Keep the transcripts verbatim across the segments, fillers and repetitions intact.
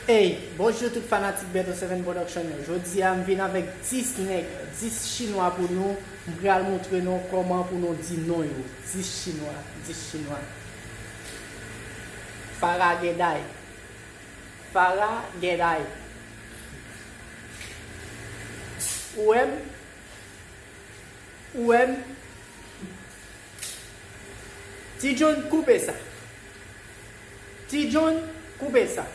Hey, bonjou tout fanatik Beto Seven Production yo. Jodi a m vin avèk dis nèg, dis chinwa pou nou. M pral montre nou kòman pou nou di non yo. Dis chinwa, dis chinwa. Fara Geday. Fara Geday. Ou wè m? Ou wè m? Ti John, koupe sa. Ti John, koupe sa.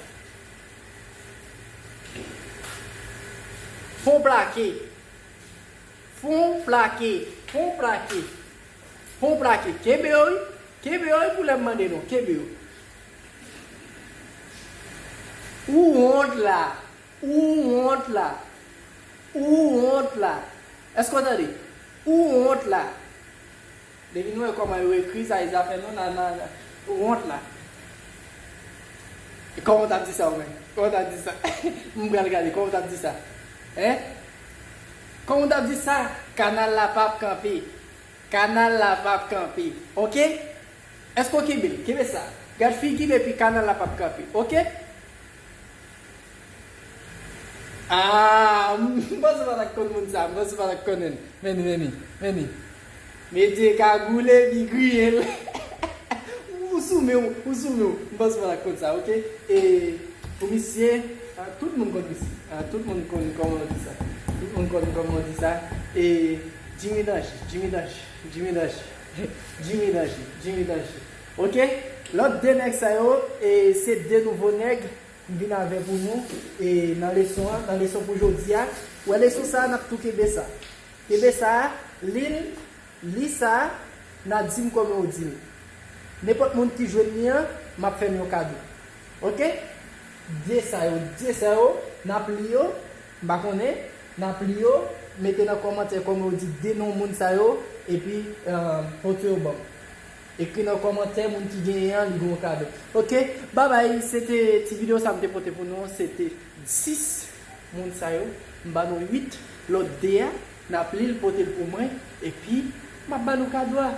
Fon plake. Fon plake. Fon plake. Fon plake. Kenbe yo, wi. Kenbe yo, wi, pou lè m mande non. Kenbe yo. Ou wont la. Ou wont la. Ou wont la. Èske w tande? Ou wont la. Depi nou wè kòman yo ekri sa, e zafè nou nan, nan, nan, ou wont la. E kòman w t ap di sa, ou menm? Kòman w t ap di sa? M pral gade, kòman w t ap di sa? Hein? Kòman w t ap di sa? Kanal la p ap kanpe. Kanal la p ap kanpe. Oke? Èske w kenbe l? Kenbe sa. Gad figi l epi kanal la p ap kanpe. Oke? Ah, m panse w pa t ak konn moun sa. M panse w pa t ak konnen l. Vini, vini, vini. Medye kagoule, epi griye l. Ou sou men w, ou sou men w. M panse w pa t ak konn sa, oke? E pou misye, ah, tout moun konn misye. Ah, tout moun konn kòman w di sa. Tout moun konn kòman w di sa. E Jimmy Danje, Jimmy Danje, Jimmy Danje. Jimmy Danje, Jimmy Danje. Oke? Lòt de nèg sa yo, e se de nouvo nèg m vin avè pou nou, e nan leson an, nan leson pou jodi a. Ou wè leson sa a, n ap tou kenbe sa. Kenbe sa a, li l, li sa a, n a di m kòman w di l. Nenpòt moun ki jwenn li an, m ap fè l yon kado. Oke? De sa yo, de sa yo, n ap li yo, m pa konnen, n ap li yo, mete nan kòmantè kòman yo di de non moun sa yo, epi, eh, pote yo ban m. Ekri nan kòmantè moun ki genyen an, li gen yon kado. Oke, babay, se te ti videyo sa m te pote pou nou, se te dis moun sa yo, m ba nou uit, lòt de a, n ap li l, pote l pou mwen, epi m ap ba nou kado a.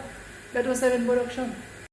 Beto Seven Production.